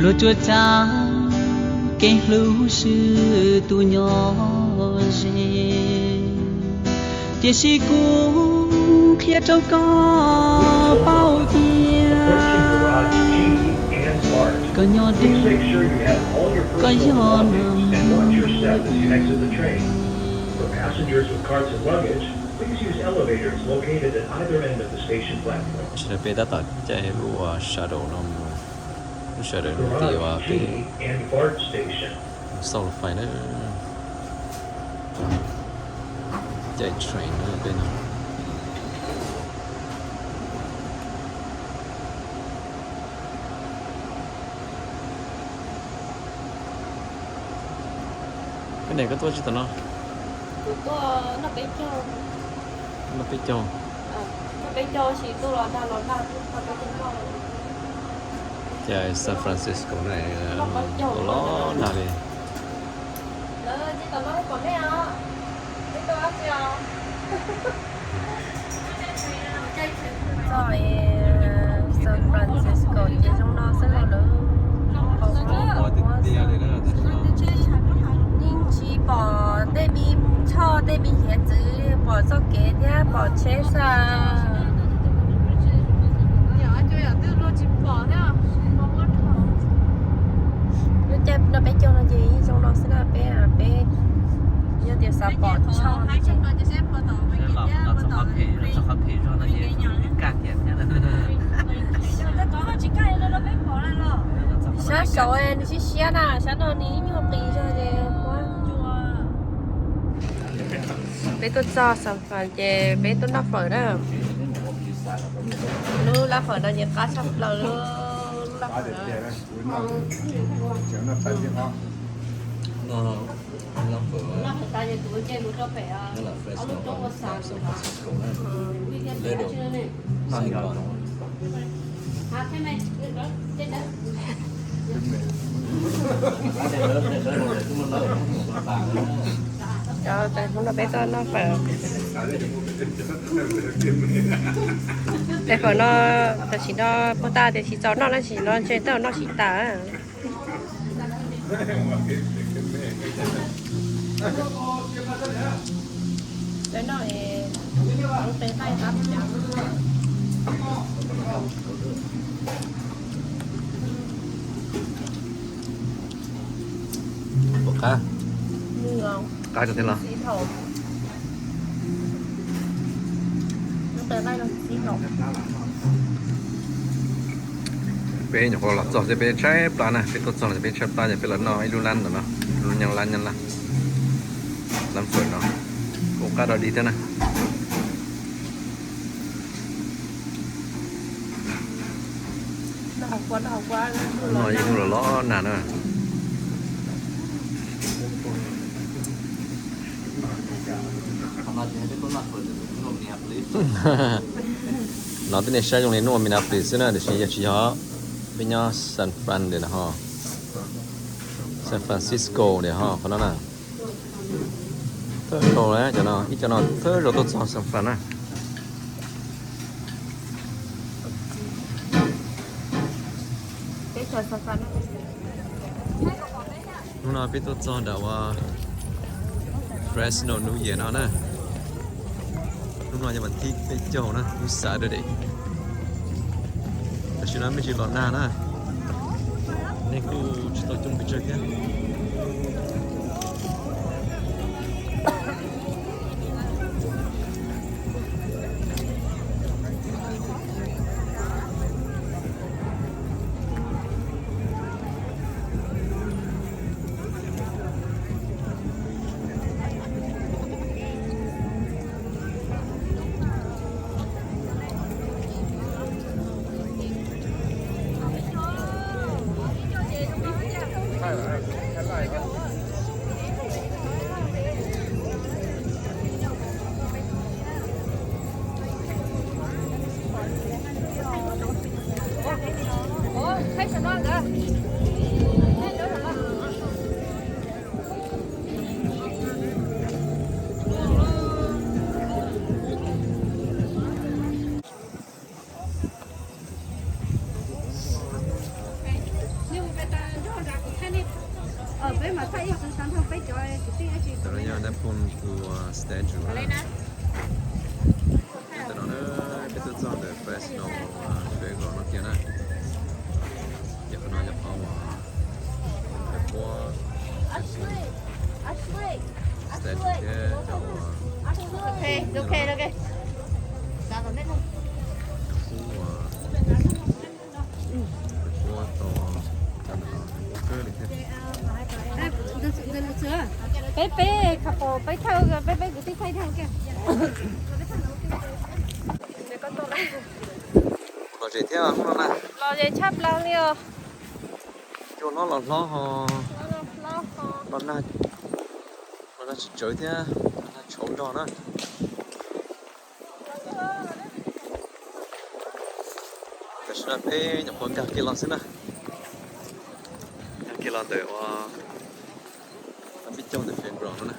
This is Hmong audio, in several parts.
Luag tsuas tsa kev hlub swb tus nyob ze, tiam sis kuv qhia rau koj paub tias koj nyob deb, koj yog neeg. Sawv daws peb tab tom caij lub ua Shadow no mus, lub Shadow no mus tim uas peb xauj lus fais na, caij train na peb no. Peb ne koj tuaj tsis tom no? Noj peb caug. Ces San Francisco na, los nag li. Txog San Francisco ces zoo no xwb los lawm. Yeej tsis pom tej me choj tej me hiav txwv, pom txoj kev thiab pom tsheb xwb. Lub caij no peb caug no ces yeej zoo no xwb na, peb peb yog tias xav pom tshoj. Sab saud nws siab siab na, sab no nws ib nyuag qis zog ces. Peb tuaj txog San Fran ces peb tuaj noj fawm na. Lub lab fawm no ces qab tshaj plaws lub lab fawm no. Cov tais Hmoob no peb tuaj noj fawm. Tais fawm no tam sim no puag ta tiam sis txaus noj na, tam sim no ntshe twb noj tsis tas. Puas qab? Qab rau thiab los? Peb nyuam qhuav los txog xwb peb tshaib plab na, peb tuaj txog los peb tshaib plab ces peb los noj ib lub lab ntawm no, lub nyob lab nyob lab, lab fawm no, kuj qab dog dig thiab na. Noj ib hnub los los nag na. No twb nej saib zoo li hnub ua Minneapolis xwb na, tiam sis yog tsis yog, peb nyob San Fran ntawm no ho, San Francisco ntawm ho qhov no na. Thawj zaug cov no, ib cov no thawj zaug tuaj txog San Fran na. Hnub no peb tuaj txog nram ua Fresno New Year no na. Hnub no yog vas thib peb caug na, hnub Saturday. Tam sim no me ntsis los nag na, nej kuj tsis tau coob pes tsawg thiab. Tus no yog Napoleon tus statue na. Tam no na, peb tuaj txog ntawm Fresno Fairground no kiag na. Ces qhov no yog qhov uas peb puab statue thiab cov uas peb puab tau cov no kawg li thiab. Peb, peb kha pom peb thawj, peb, peb kwv tij thaij kiag. Lom zem thiab hnub no na. Lom zem tshaj plaws li os. Cua hlob los hlob ho, los nag tsis tsawv thiab, los nag tshauv zog na. Tam sim no peb nyuam qhuav nkag kiag los xwb na. Nkag kiag los ntawm ua peb caug ntawm fairground no na.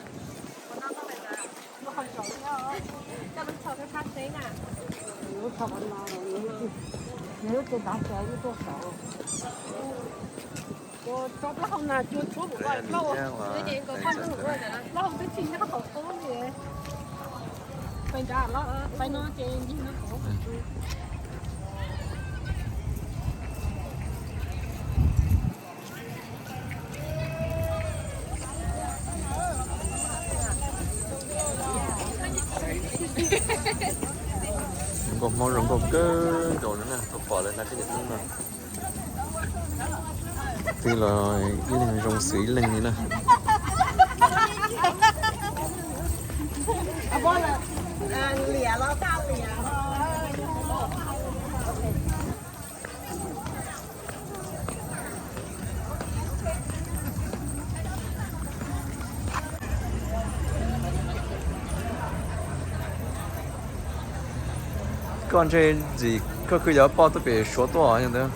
Zoo nkauj Hmoob zoo nkauj kawg nkaus no na, tau pom lawm na peb cov Hmoob no. Twb los ib leeg zoo xws ib leeg li na. Koj ntshe ntxim koj khwv cov poj tuaj pem Suav tuaj yog ntawd.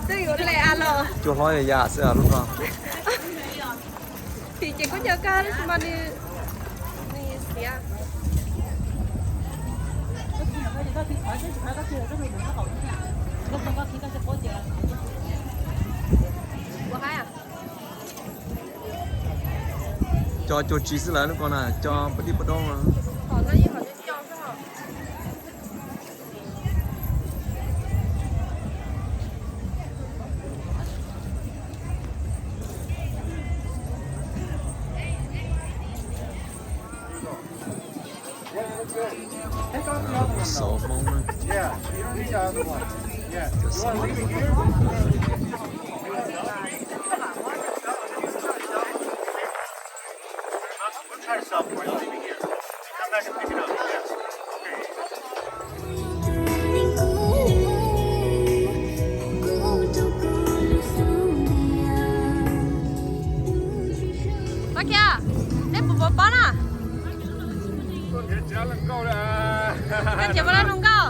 Twb yuav hle los. Cua hlob yam xwb lub no. Tim ces kuj nco kag tab sis mas nws, nws xiav. Ua haib. Cov cua tsis xwb lawm lub ko na, cov paj dib paj doob no. Xauv Hmoob na. Cov xauv Hmoob. Pab kiag, neb puas pom pob na? Koj tseem muaj lub nkauj.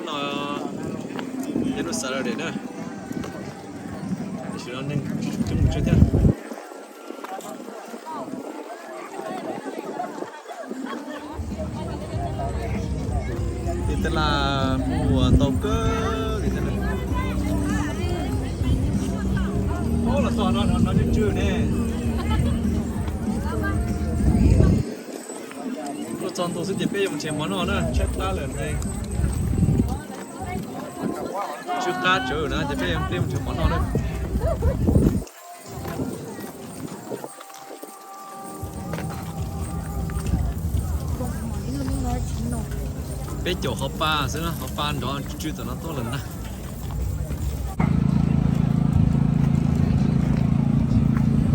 No, yog lub Saturday na, tam sim no neeg tsis tshua coob mus tsev thiab. Tej laj mus ua ntau kawg li thiab. Los txog no no tsw tsw ne. Tuaj txog ntua xwb ces peb yuav mus nrhiav mov noj na, tshaib plab lawm ne. Tsw qab tsawv na ces peb yuav mus nrhiav mov noj na. Peb caum qhov pa xwb na, qhov pa nrov tsw tsw tom no tuaj lawm ntag.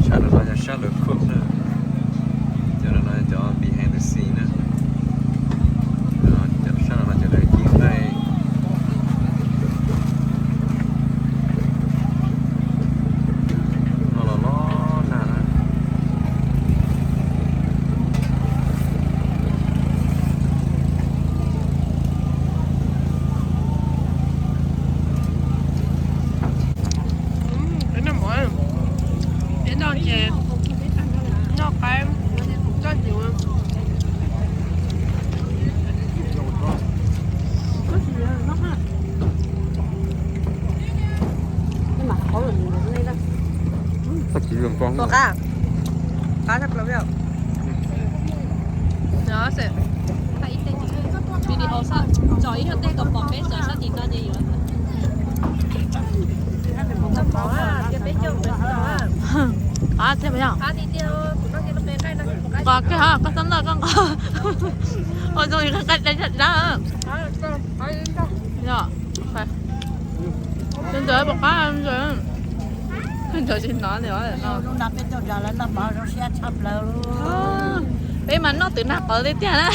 Sab no no yog sab lawv cook na, cov no no cov behind the scene na. Cov sab no no cov lawv ci nqaij. No los los nag na. Video xwb, tso ib nyuag tej kom pom peb sawv sab tim no ces yuav. Qab tiag, nqos kiag, koj xab ntaj koj nqos. Ua zoo li koj nqaij dab dab. Yog, ntawd puas qab, ntawd tsis hnov li no. Peb mas noj twv nag qawv tiag tiag na.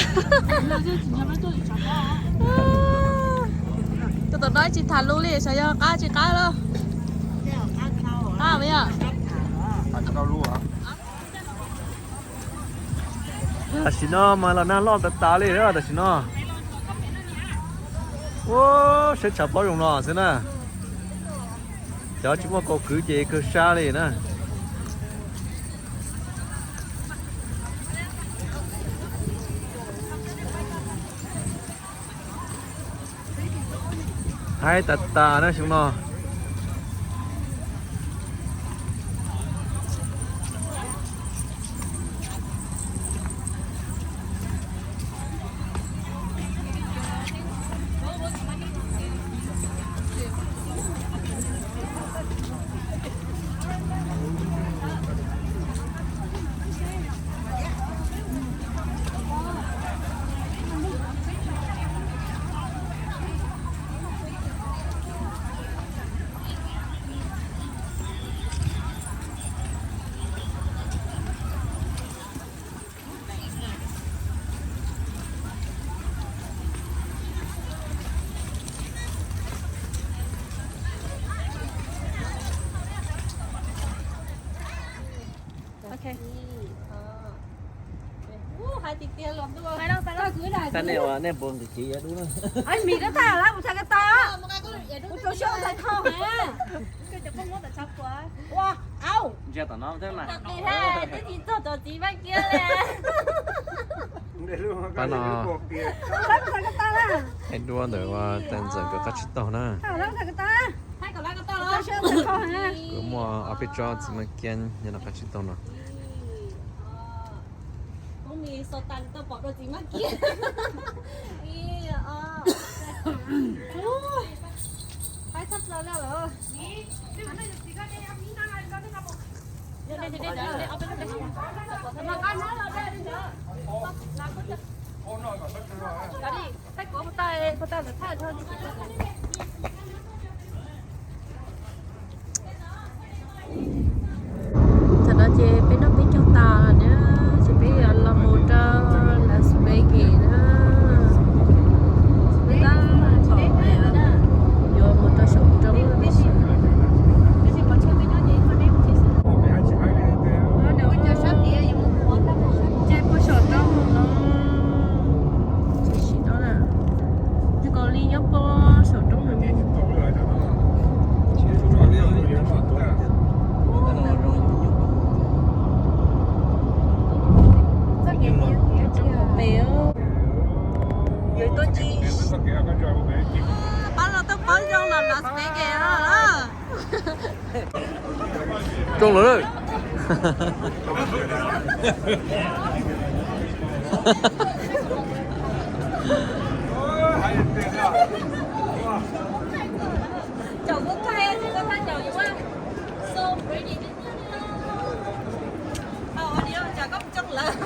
Tus tom no tsis tham lus li, xyov yog qab tsis qab lawm. Qab mas yog. Tam sim no mas los nag loj tas tas li tam sim no. Ua, saib tshav pob zoo no xwb na. Cov tsis muaj kaus kwv ces kawg sab li na. Haib tas tas na xyoo no. Nej ua nej npua nqis kiv yuav dub na. Mis rau tag lawm, mus txhais ko taw. Mus rau siab mus txhais ko. Ua, au. Ntsia tom no thiab mas. Twb tsis txog cov txiv Mab Kiab li. Pab no, hais dua ntawm ua tas ntxawm nkawd qab tsib taug na. Nkawd muaj ob peb tsob txiv Mab Kiab nyob no qab tsib taug no. Thaum no ces peb noj peb caug tas lawm na, ces peb yuav los mus rau Las Vegas na. Tab tom yuav mus rau saum roob lawm. Ces puag saum roob no, tsis sim no na. Yog kom li nyob puag saum roob no. Pem, yuav tuaj ncig. Pab los tuaj pab zoo los Las Vegas no lawm. Rooj lawm. Caum kuv thaij, kuv thaij caum yuav so pretty. Tau, ua li cas koj mus coob lawm.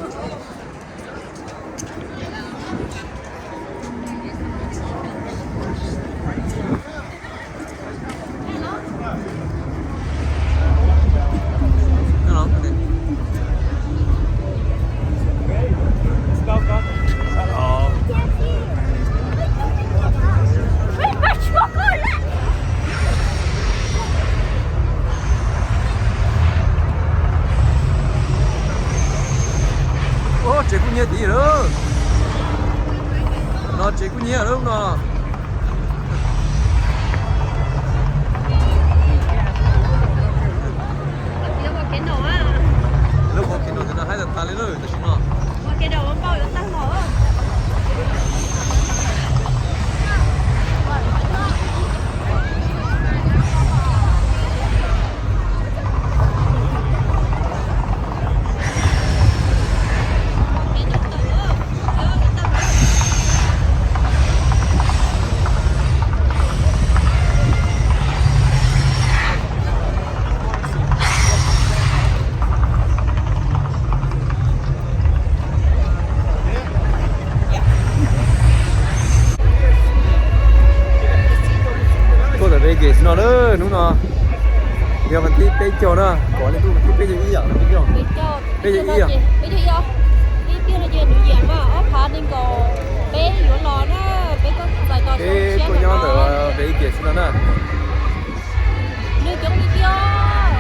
Ub, tsev kuj nyiag tid lawm. No tsev kuj nyiag lawm no. Lub qhov kev no ces no haib tas tas li lawm tam sim no. No na, hnub no yog vas thib peb caug na, kom li kuj vas thib peb caug ib yam, peb caug ib yam. Ib tiag no ces nws yam mas ob phav nees nkaum peb yuav los na, peb tuaj txais tos peb tuaj nyob ntawm Pes Ib Kias xwb no na. Neeg coob tiag tiag.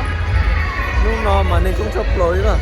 Hnub no mas neeg coob tshaj plaws li na.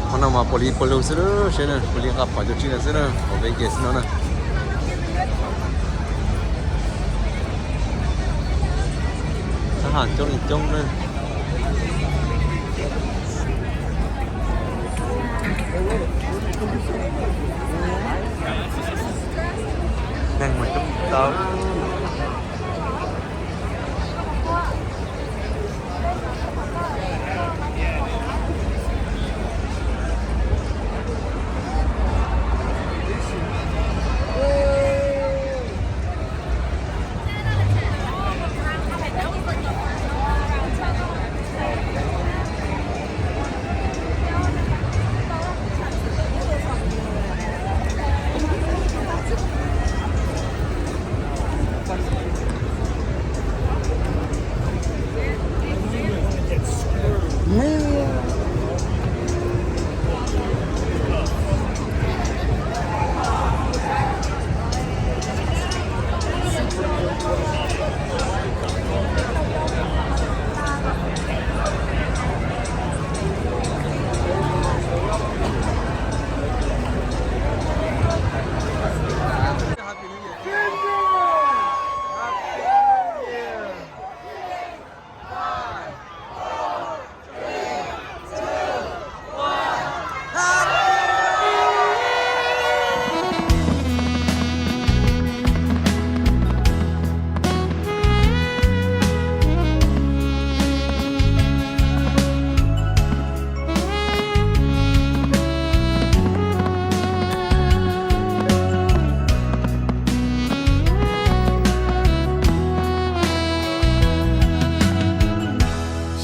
Qhov no mas puav leej puav leej xwb na, seb na, puav leej nqa pom cov tsis na xwb na, hauv Pes Ib Kias xwb no na. Sab ham coob li coob na. Neeg mas coob tau.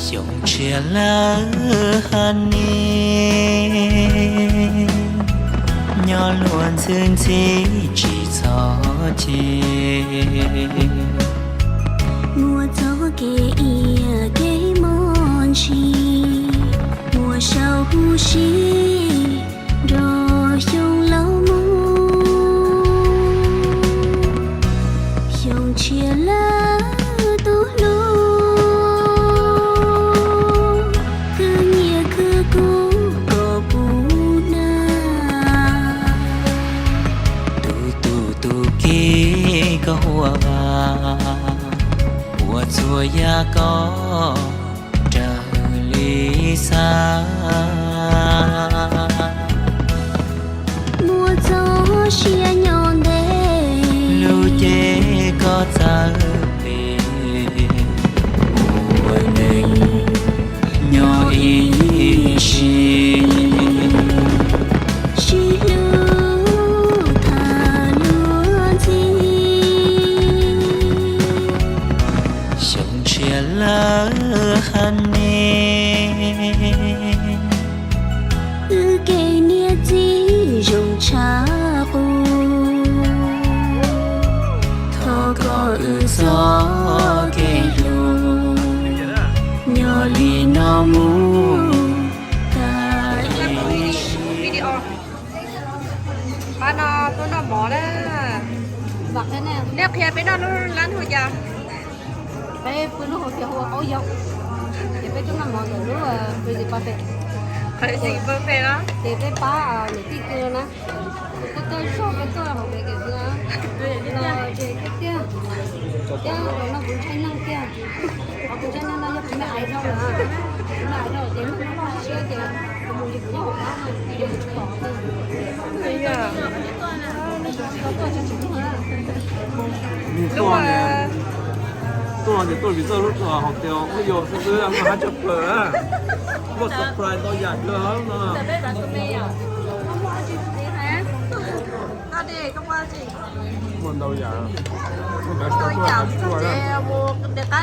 Xyoo tshiab lawm hab ne, nyob luag ntxhi ntxhi tsis txhob ceg. Muaj txoj kev iab kev mob ntshis, muaj sau huv si nrog xyoo laus mus. Xyoo tshiab lawm tus hlub, khwv nyiaj khwv kub koj puv nag. Tus tus tus kiv koj huam vas, ua txhua yam koj raws li xav. Muaj txoj sia nyob ntev, lub cev koj txawv pes, ua neeg nyob ib sim, sib hlub tham luag ntxhi. Xyoo tshiab lawm hab ne, wb kev niam txiv zoo tshaj qub. Thov koj wb txoj kev hlub nyob li no mus tas ib sim. Pab no tuaj noj mov na. Nej qhia peb noj lub lab hu cas? Peb pw lub hauv tias hu ua qaub yau, ces peb tuaj noj mov ntawm lub Crazy Buffet, Crazy Buffet los ces peb pab niam tij pw na. Tuaj tuaj zog peb tuaj hauv pem kev pw no ces tiag tiag. Thiab no kuv ntshai neeg tiag. Kuv ntshai neeg no yog kuv me ais dhau lawm, kuv me ais dhau ces neeg no loj siab ces kuv mus ces kuv nyob hauv qab no ces kuv tsis pom. Tuaj ces tuaj vim txoj lub hauv tias ua yau xwb xwb, muaj hab tshaj plaws, muaj surprise ntau yam kawg no. Muaj ntau yam, muaj ntau yam tuaj,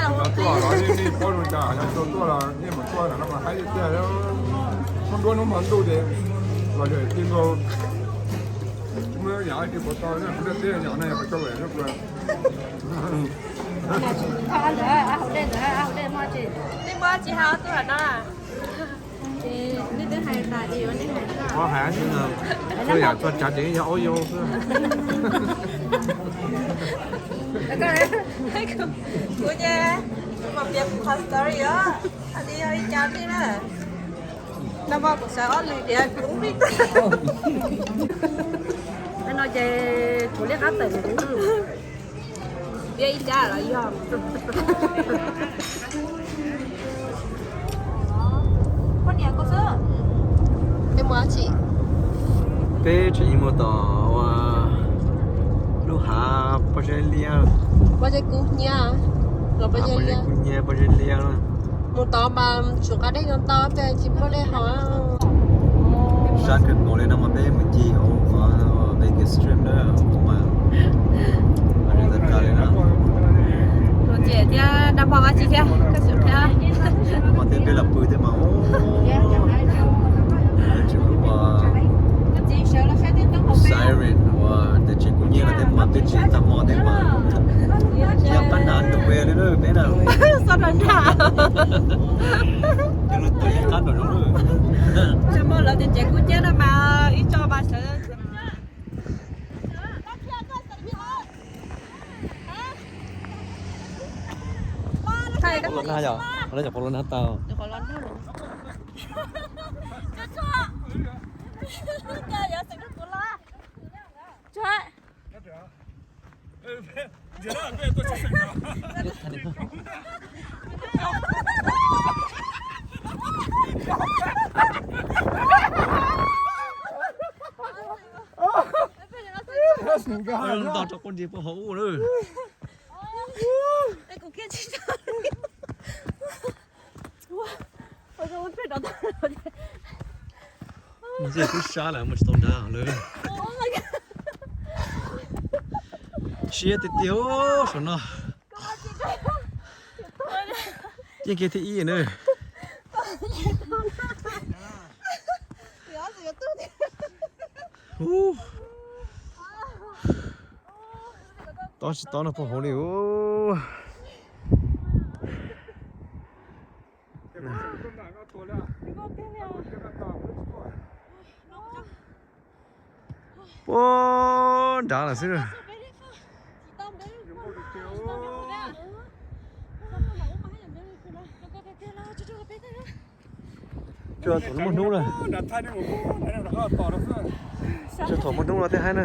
mus qab los nej paub zoo cas, yog tau tuaj los nej mam tuaj no mas haib tiag. Hnub nruab hnub hmo ntuj ces los yog tij nkaus, tsis muaj yam dab tsi puas tau, kuv ntiaj teb yog no yog pes tsawg lawm. Twb muaj tsis hais ob tug no. Ho hais txhua yam txhua tsav ces yog aub yau xwb. Kuv ces kuv mam piav kuv qhov story os, hais tias yog li cas li na. Nag hmo kuv sawv ob lwm tiam kuv ub pib tag. No ces kuv liab qab tawm kuv. Tiab ib cab los yog. Peb mus dab tsi? Peb tseem mus tom ua lub hav pob zeb liab. Pob zeb kub hnyiab, los pob zeb liab, kub hnyiab pob zeb liab. Mus tod mas tsum qab dej ntau ntau, tsis muaj dej haus. Sab kawg nkaus li no mas peb mus ncig hauv qhov Vegas Strip na, kuv mas Nuv Ntxawm thiab Nag Hmo dab tsi thiab, koj xav thiab. Nag Hmo thiab peb los pw thiab mas, tseem ua siren ua tias tsis kub hnyiab no thiab mas, twb tsis tag hmo thiab mas, yog qab hnav nrog peb li peb na. Xoj rau nrag. Ces lawv tuaj ib qab nram zoov lawm. Tsis muaj lawv tias tsev kub hnyiab no mas ib tso mas sawv. Los nag yom, los yom, los nag tau. Nto rau qub nti puag hauv ub lawm. Mus txij kub sab lawm mus tsis tau nrad lawm. Siab tiag tiag saum no. Yeej kiag thib ib na. Tob tsis tob no puag hauv li. Puag nrad lawm xwb. Tsuas thaum muaj hnub na. Tsuas thaum muaj hnub no thiaj haib na.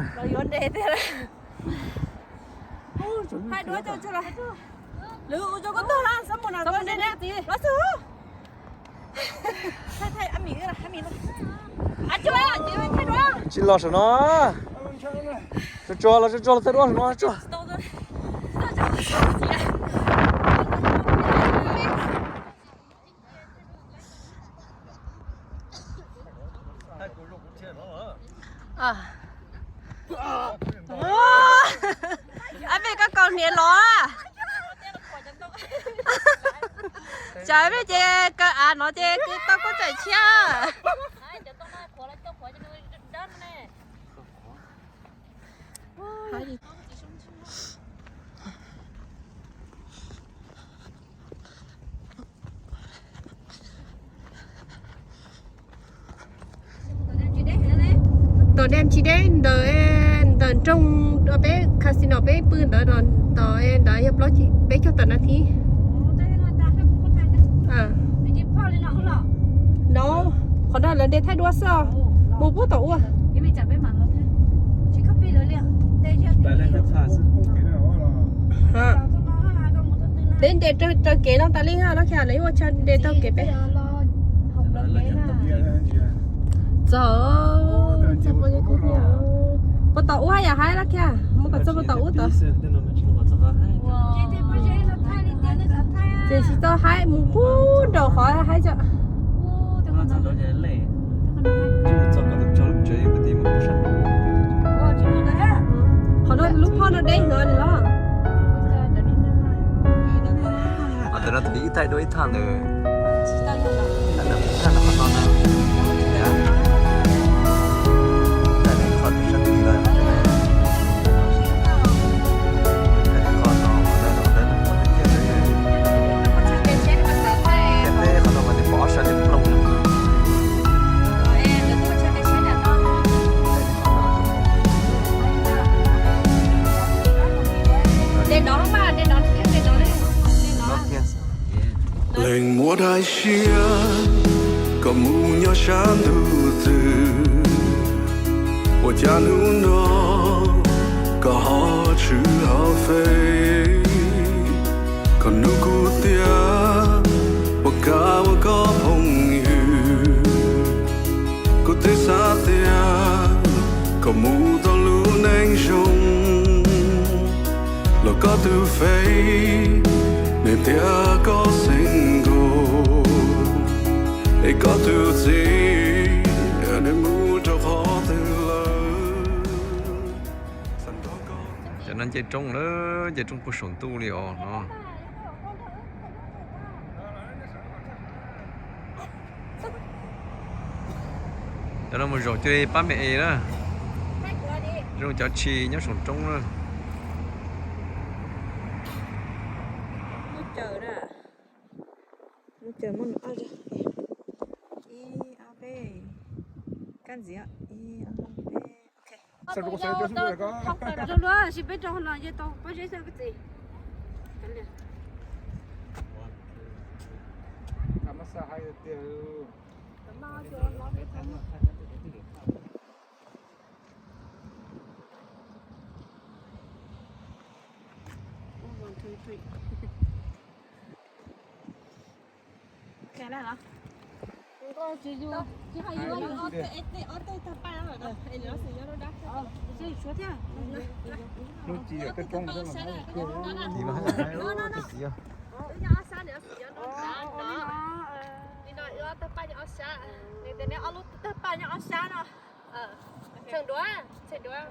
Tsis los saum no. Tsuag tsuag los tsuag tsuag los thaij duab saum no tsuag. Ab, mej koj kaus hniav los. Tsam mej ces kaw av no ces kwv tau koj txawm tshiab. Tom dam tsis deb ntawm, ntawm nroog peb casino peb pw ntawd, tom ntawd yog plaub peb caug tawm nas this. No, qhov no lawv de thaij duab xwb os. Mus puag tom ua. Peb nce raws kev no tas li no, lawv ua chaw nce taug kev peb. Txog, txog puag tom ub haj yam haib lawm kiag, mus kom txog puag tom ub tod. Ces tsis tau haib, mus puag nraum qhov haib tso. Ntawm no tus ib thaij dua ib thaj ntawd. Ib thaj ntawd qhov no na. Ib thaj ntawd qhov tus sab tid los. Ib thaj ntawd qhov no, qhov ntawd los ntawd. Ces peb qhov no mas nws pom ob sab nws plooj na. Leej muab daim siab kom mus nyob sab ntuj twg, ua cas hnub no koj ho tshwm ho fej. Koj nug kuv tias puas kam ua koj phooj ywg, kuv twb xav tias koj mus tau lub neej zoo, los koj tus fev nws tias koj single, es koj tus txiv nws mus rau qhov twg lawm. Cov no nce roob lawm, nce roob puag saum ntuj li os no. Cov no mus zaum cia li pab me es na. Zoo cov tshis nyob saum roob na. Ib, ob, peb. Kab ntxiv, ib, ob, peb. Zoo luaj, sis peb rau no yeej tau pob zeb xwb koj txiv. Li no wb ob tug paj nyob ob sab, nws tias neb ob lub tawg paj nyob ob sab no. Tshem duav, tshem duav.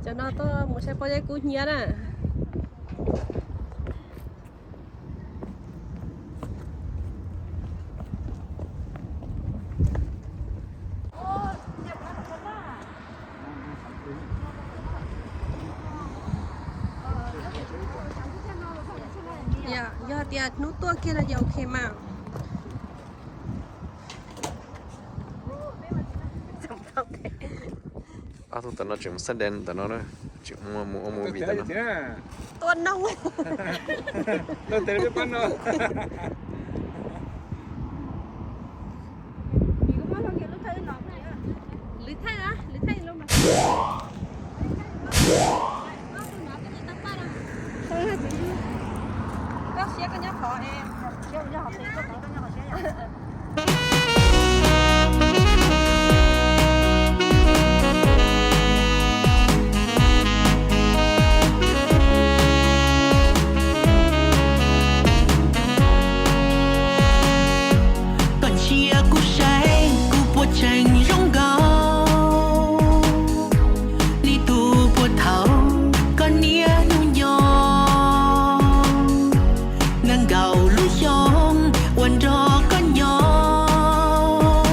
Cov no tuaj mus saib pob zeb kub hnyiab na. Yog hais tias hnub tuaj kiag no ces ok mas. Ob tug ntawm no tseem mus xab dees ntawm no na, tseem mus ua movie ntawm no. Tua noob. Lwm thaij, lwm thaij. Koj siab koj nyob qhov es, koj nyob qhov siab. Koj ntsia kuv saib kuv puas tseem zoo nkaus li tus puag thaum koj niaj hnub nco. Nees nkaum lub xyoo uas nrog koj nyob,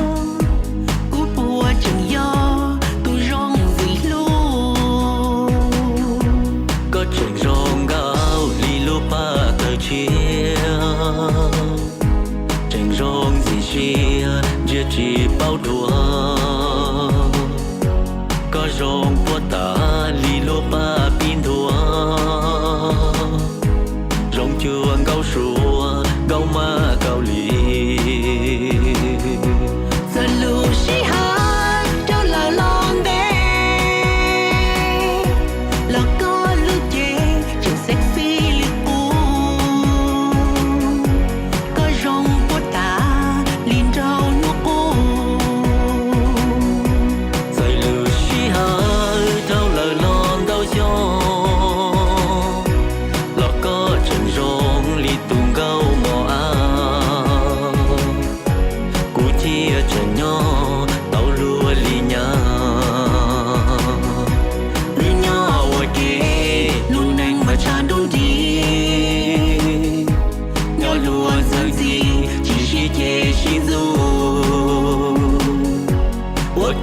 kuv puas tseem yog tus zoo vwm hlub. Koj tseem zoo nkaus li lub paj tawg tshiab, tseem zoo ntxim siab ntsia tsis paub dua. Koj zoo puag ta li lub paj pib nthua, zoo cuag Nkauj Suav Nkauj Mab Kaus Lim. Txawm lub sij hawm rau lawm los ntev, los koj lub cev tseem sexy li qub. Koj zoo puag ta li nraug hnub qub. Txawm lub sij hawm rau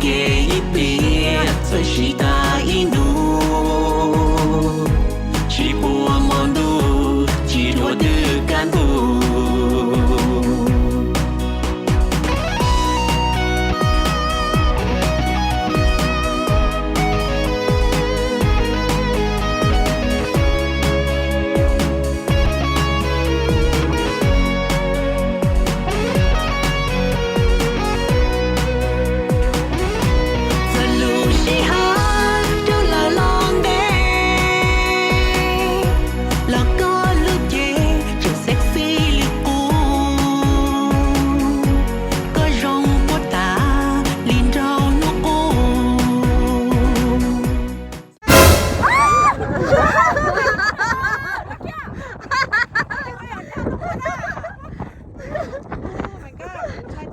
Kev ib pliag txawm sib tag ib hnub, tsis puag hmo ntuj tsis dhuav twb kaj ntug. Txog lub sij hawm rau lawv los ntev, los koj lub cev tseem sexy li qub, koj zoo puag ta li nraug hnub qub.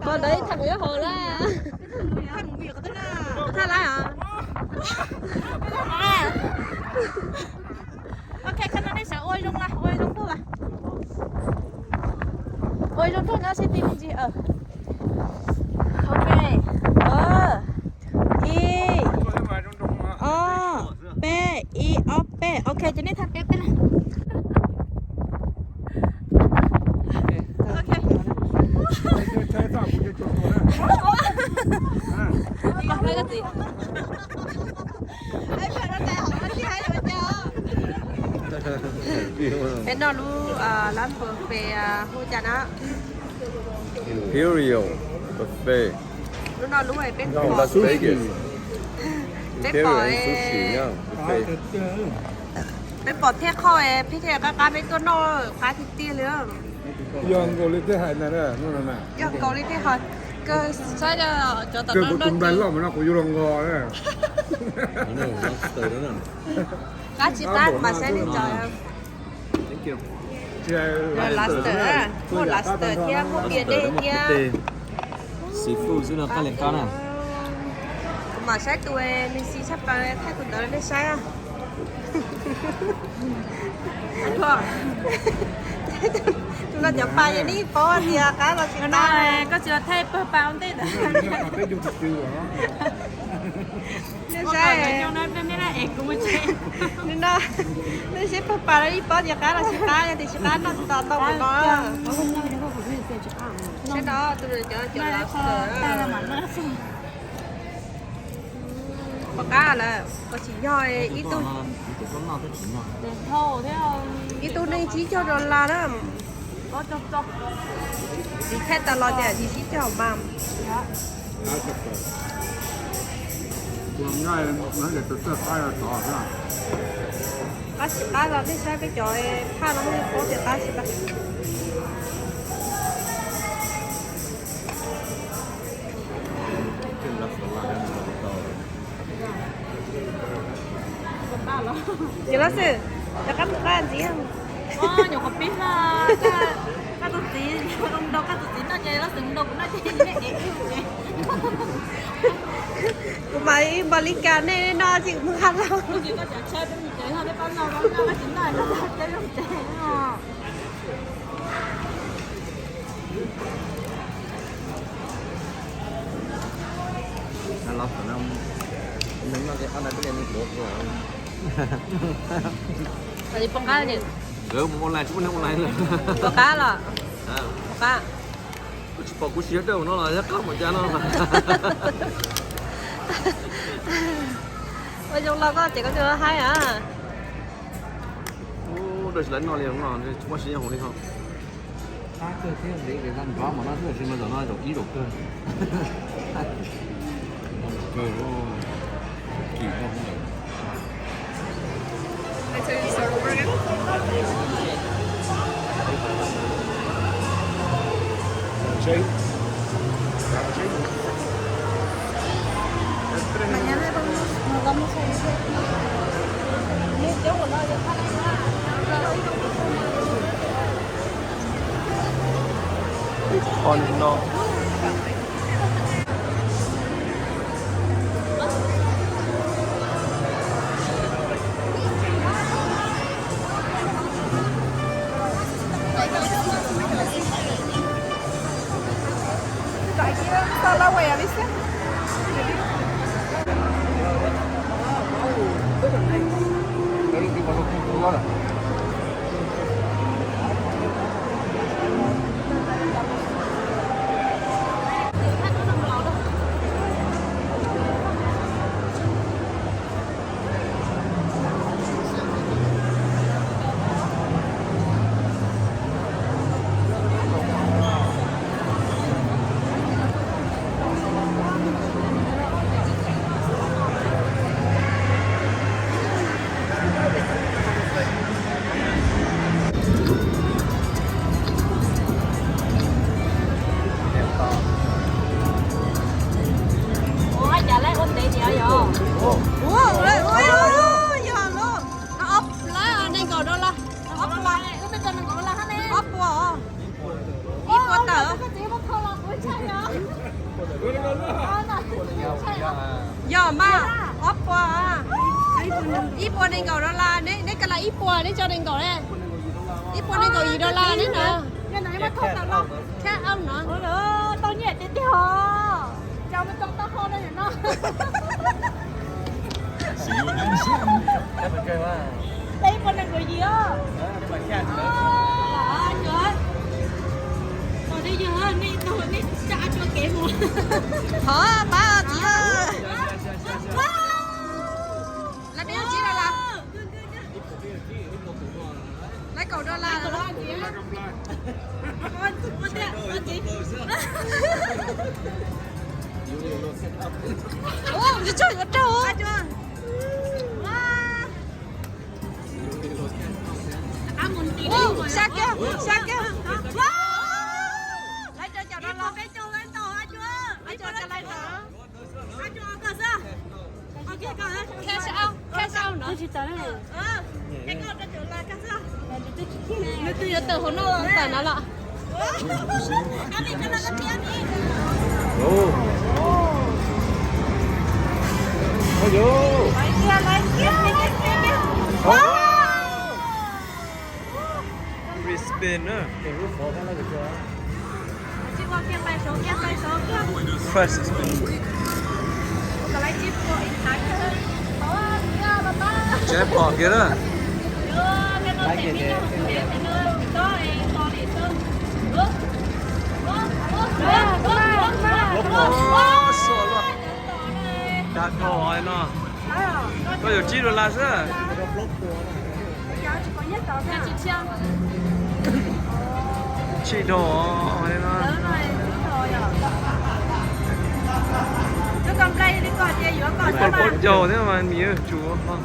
Qhov ntawd ib thaj mus ib hauv lawm. Thaj lawm os. Ok, khawb no nej sawv ua zoo, ua zoo tuaj. Ua zoo tuaj no seb twg me ntsis. Ok, ib, ob, peb, ib, ob, peb. Ok, ces nej thaj peb peb na. Peb noj lub lab buffet hu cas na? Imperial buffet. Lub no lub peb pom, peb pom, peb pom thiab qhauj peb thiaj qab qab peb tuaj noj qab tiag tiag li. Yog nkaus li tej hais na, yog nkaus li tej hais, kawg saib cov tom no tus nplaig loj mas no kuv yuav los nqos na. Qab tsis qab mas saib nej cov. Lobster, muaj lobster thiab muaj pias dej thiab. Seafood xwb no qab li qab na. Kuv mam saib tus nws xis tshaj plaws thaij tus ntawd nej saib. Tus no cov pas yeej nej paub tias qab los tsis qab. Koj tsis los thaij pawg pas ua ntej ntawd. Nej saib, nej saib pawg pas los yeej paub tias qab los tsis qab, yog tias tsis qab noj tsis tau tau mus no. Saib no, tus no cov, cov lobster. Pom qab lawm, koj tsis yog ib tug, ib tug neeg tsib caug dollar na. Tsis thaij tas los tias yim tsib caug mas. Qab tsis qab los nej saib peb cov phaj no muaj paub tias qab tsis qab. Ces Lab Xwm, rov qab mus qab ntxiv. Nyuam qhuav pib no, koj tus txiv, koj tus txiv noj ces Lab Xwm mus nrog kuv noj ces. Kuv mam li npau li cas nej noj tsis mus qab los. Nkawd mus online tsis muaj neeg online lawm. Pom qab los? Pom qab. Kuv tsis pom kuv siv dawj no los yog qab mus cas no. Ua zoo los koj ces koj twb haib a. Ub, dawj tsis laiv noj li no, tsis muaj siv nyob hauv li ho. Qab kawg thiab, nrov mas no tab sis mas zaum no zaum ib zaum kawg. Kawg, kim no. Mañana vamos, nos vamos a ir de aquí. Qhov no. Aquí vamos a la huella, ¿viste? Ua cas lawv ua ntev tiag yog? Ua, ua, ua, yog los, ob lab nees nkaum dollar, ob pua, ob pua, ib puas tawm. Yog mas, ob pua, ib puas nees nkaum dollar, neb, neb ka las ib puas, neb tso nees nkaum ne. Ib puas nees nkaum yim dollar neb no. Khab au no. Tau nyiaj tiag tiag os. Cas mus tau tau ho no yom no. Tau ib puas nees nkaum yim os. Qhov nej tau nej tsa cua kev mus. Qhov pab txiv. Lawv peb tsib dollar. Lawv kaum dollar. Ua, nws tso yuav raug. Ua, xya kiag, xya kiag. Lawv rau caum dollar. Cash out, cash out no. Nws twb yuav tawm hauv no los tawm no los. Brisbane na. Fresh. Tsev pom kiag na. Ua, suav luaj. Dag dhau no. Koj yuav tsib dollar xwb. Tsib dollar no. Pab caug thiab mas nws yuav tsum.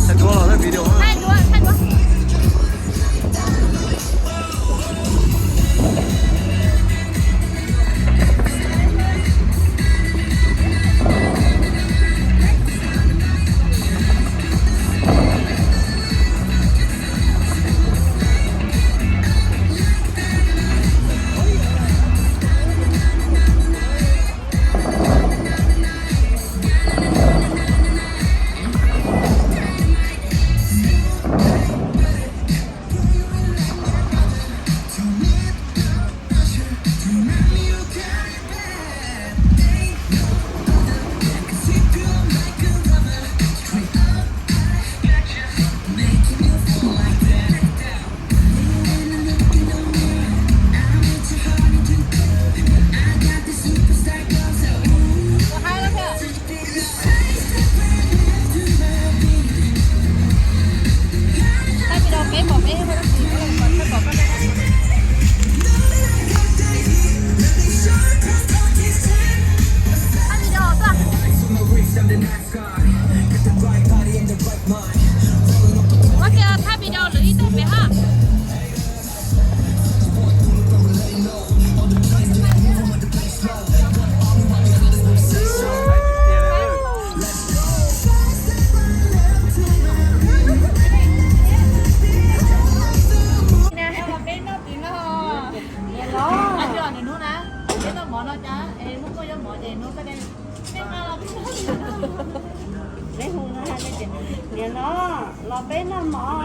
Thaij dua los thaij video. Thaij dua, thaij dua. Thaij video peb pom peb, thaij pom koj. Thaij video tuaj. Ua cas thaij video lwm ib tug pem ha. Nws hnub na, peb noj mov no cas es muaj muaj yuav mov ces hnub koj de. Peb nqa los peb noj. Niam no, los peb noj mov.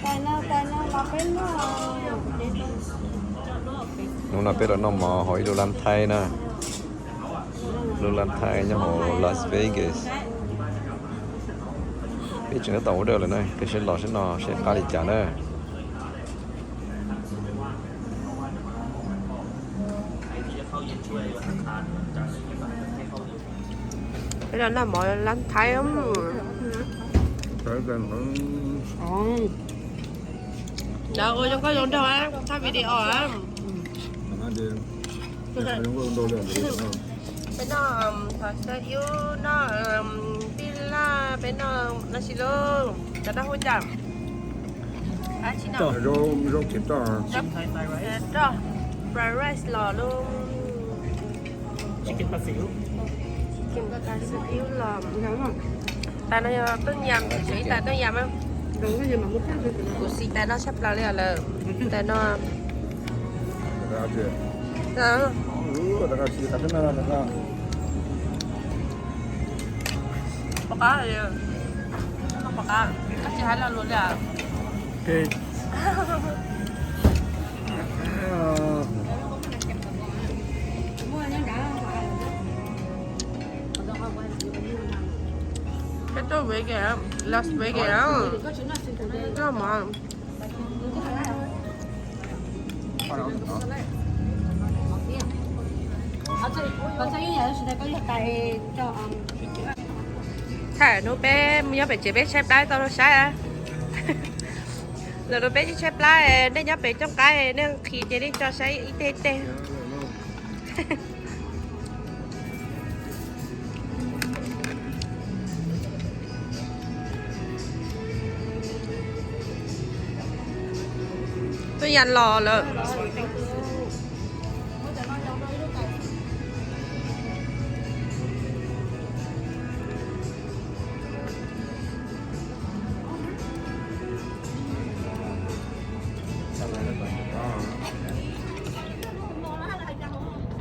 Tais no, tais no, los peb noj. Hnub no peb los noj mov hauv ib lub lab Thaib na. Lub lab Thaib nyob hauv Las Vegas. Peb tseem tab tom order lawm na, peb seb los seb no seb qab li cas na. Peb los noj mov lab Thaib. Lawv ua zoo nkauj zoo nraug, thaij video. Peb noj xov xwm ib, noj pij laj, peb noj no tsis lauj, cov noj hu cas? Roj, fried rice los lauj. Tais no yog tooj yam, xyov ib tais tooj yam mas. Kuv siv tais no tshaj plaws li os lawm. Tais no. Pom qab, pom qab, tsis hais lo lus li as. Peb tuaj Vegas, Las Vegas, noj mov. Thaum hnub peb nyob pem tsev peb tshaib plab tau saib. Lawv rau peb tshaib plab, nej nyob pem cooj qaib nej nqhis ces nej tso saib ib teg ib teg. Tuaj ya los lawm.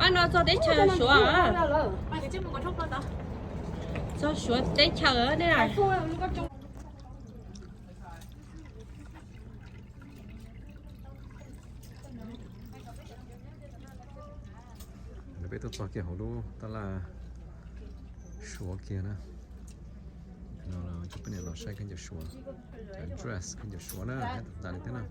Ab, no txog teb chaws Suav. Txog Suav teb chaws ne. Peb tuaj txog kiag hauv lub tab laj Suav kiag na. No cov poj niam los saib khaub ncaws Suav, cov dress khaub ncaws Suav na, tas li thiab na.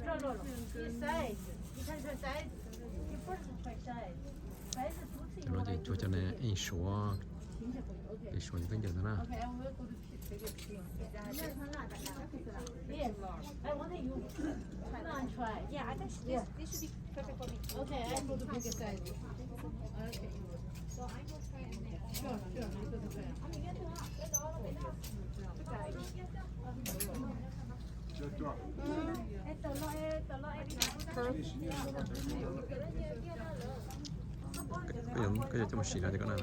Cov no ces cuag cov neeg Suav, pem Suav cov khaub ncaws ntawd na. Koj yuav coj mus sim no ces koj na.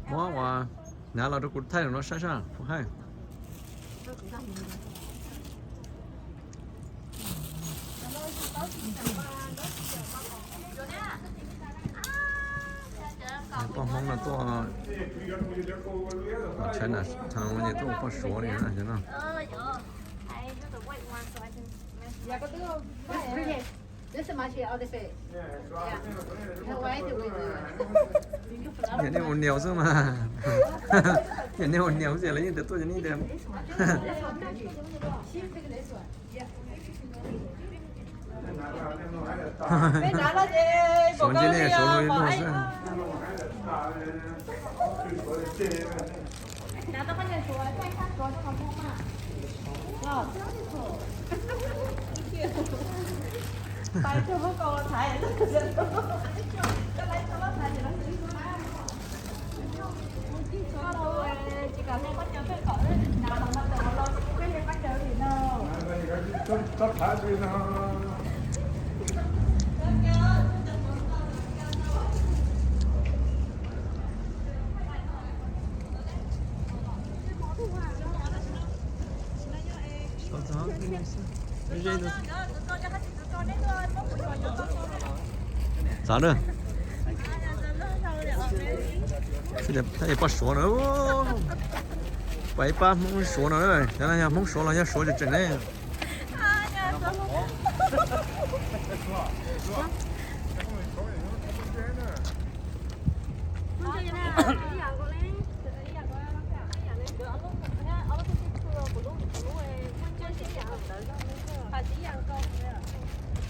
Muab ua, hnav los rau kuv thaij no saib sab kuv hais. Poj Hmoob no tuaj, China Town no ces tuaj ua poj Suav li no. Yog nej ua niam xwb mas, yog nej ua niam xwb los yeej tias tuaj cov nej tias. Suav ntsib nej Suav luag ib luag xwb. Tsis tau Txav na. Pab Suav no, pab ib pab Hmoob Suav no, cov no yog Hmoob Suav los yog Suav tseem tseem ne.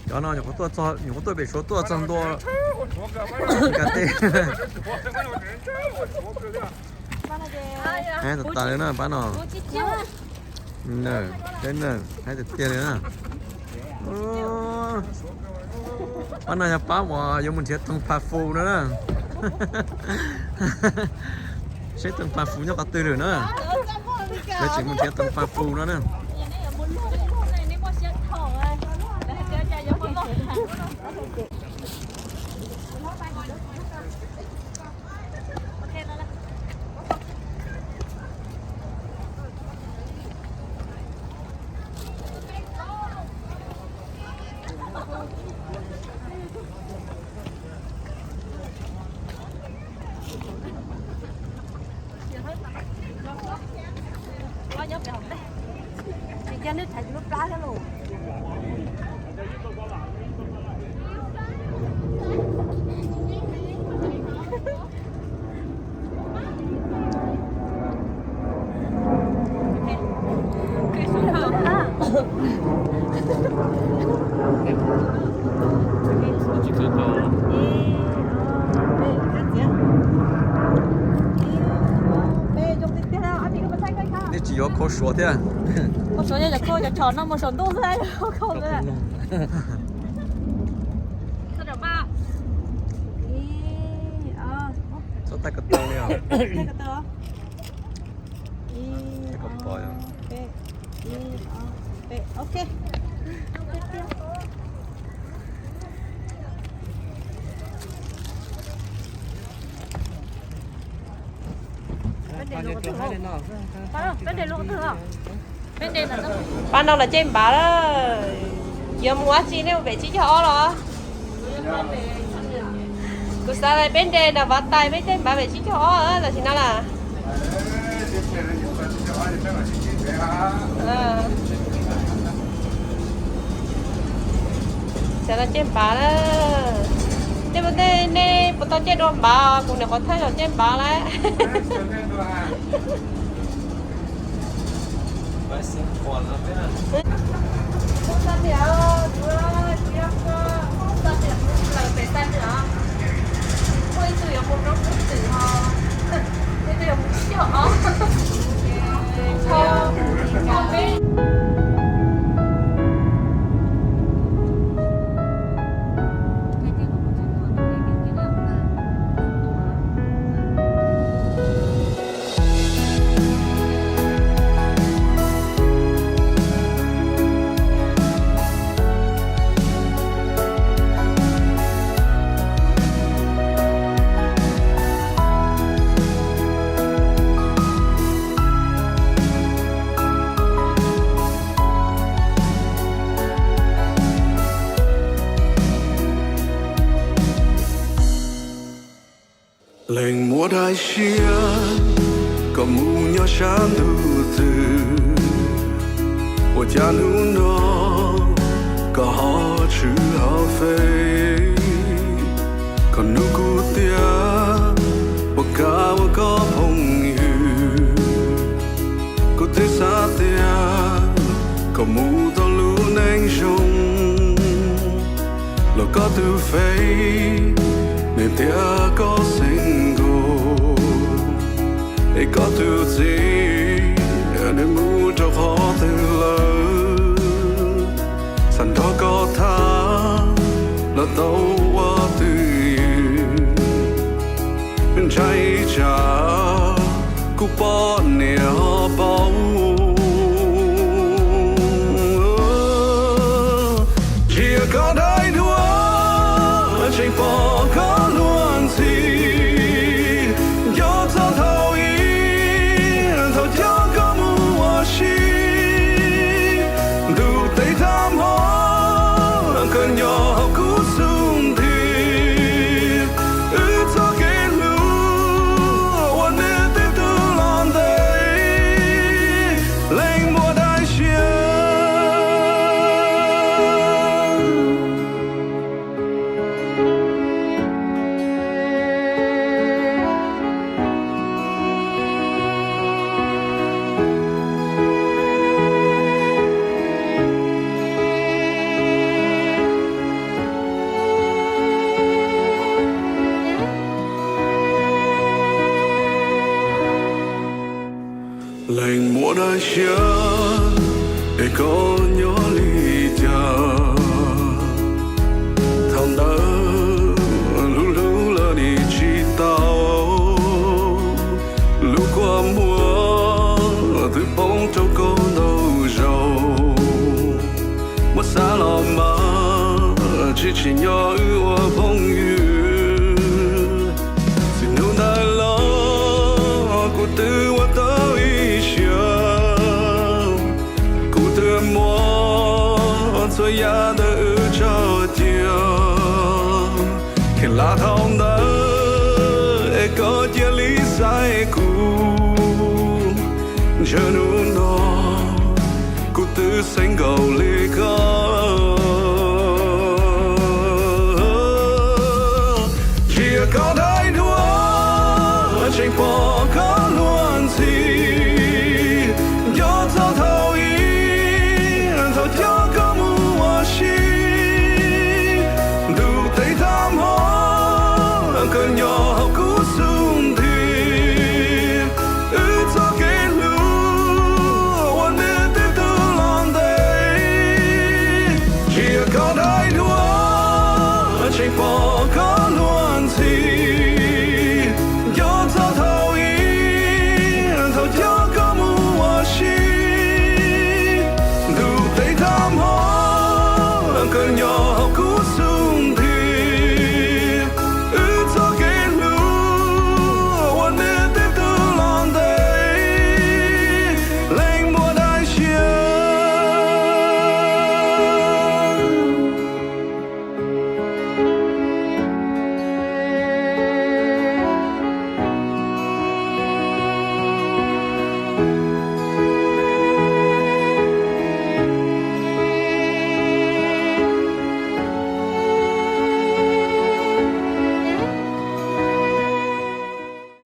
Cov no nyuam qhuav tuaj, nyuam qhuav tuaj pem Suav tuaj txog ntua ka teb. Heev tas tas li na pab no. Peb na, heev tiag tiag li na. Pab no yog pab uas yuav mus nrhiav toog pha fu no na. Seb toog pha fu nyob qhov twg lawm na. Yuav tseem mus nrhiav toog pha fu no na. Nej tsis yuav khau Suav thiab? Khau Suav yog cov khau cov tshom no mus saum ntuj xwb, khau xwb. Txhob thaij ko taw li os. Thaij ko taw. Ib, ob, peb, ib, ob, peb, ok. Pab no los caij npav lawm. Yuav mus ua tsi nej mus pem tsib caug ob los? Kuv xav tias peb nres nram Vav Tais peb caij npav pem tsib caug ob tam sim no lawm. Xav los caij npav na. Tej ua ntej nej puas tau caij dua npav, kuv nyuam qhuav thaij los caij npav lawm. Leej muab daim siab kom mus nyob sab ntuj twg, ua cas hnub no koj ho tshwm ho fej, koj nug kuv tias puas kam ua koj phooj ywg. Kuv twb xav tias koj mus tau lub neej zoo, los koj tus fej, nws tias koj single, es koj tus txiv nws mus rau qhov twg lawm. Xav nrog koj tham los tau ua twj ywm, ntshai tsam kuv poj niam ho paub. Tsis yog koj daim duab, tseem pom koj luag ntxhi, nco txog thaum ub, thaum coj koj mus ua si. Leej muaj dab tsi es koj nyob li cas? Thaum ntawd lub hlwb lawm nim tsis tau, lub kua muag twb poob rau koj ntau zaus. Muab xav los mas tsis tsim nyog wb ua phooj ywg. Txij hnub ntawd los kuv twb ua tau ib siab, kuv twb muab txhua yam ntawm wb tso cia. Khiav lam thaum ntawd es koj cia li xaiv kuv, ntshe hnub no kuv twb xeeb nkaus li koj. Tsis yog koj daim duab tseem pom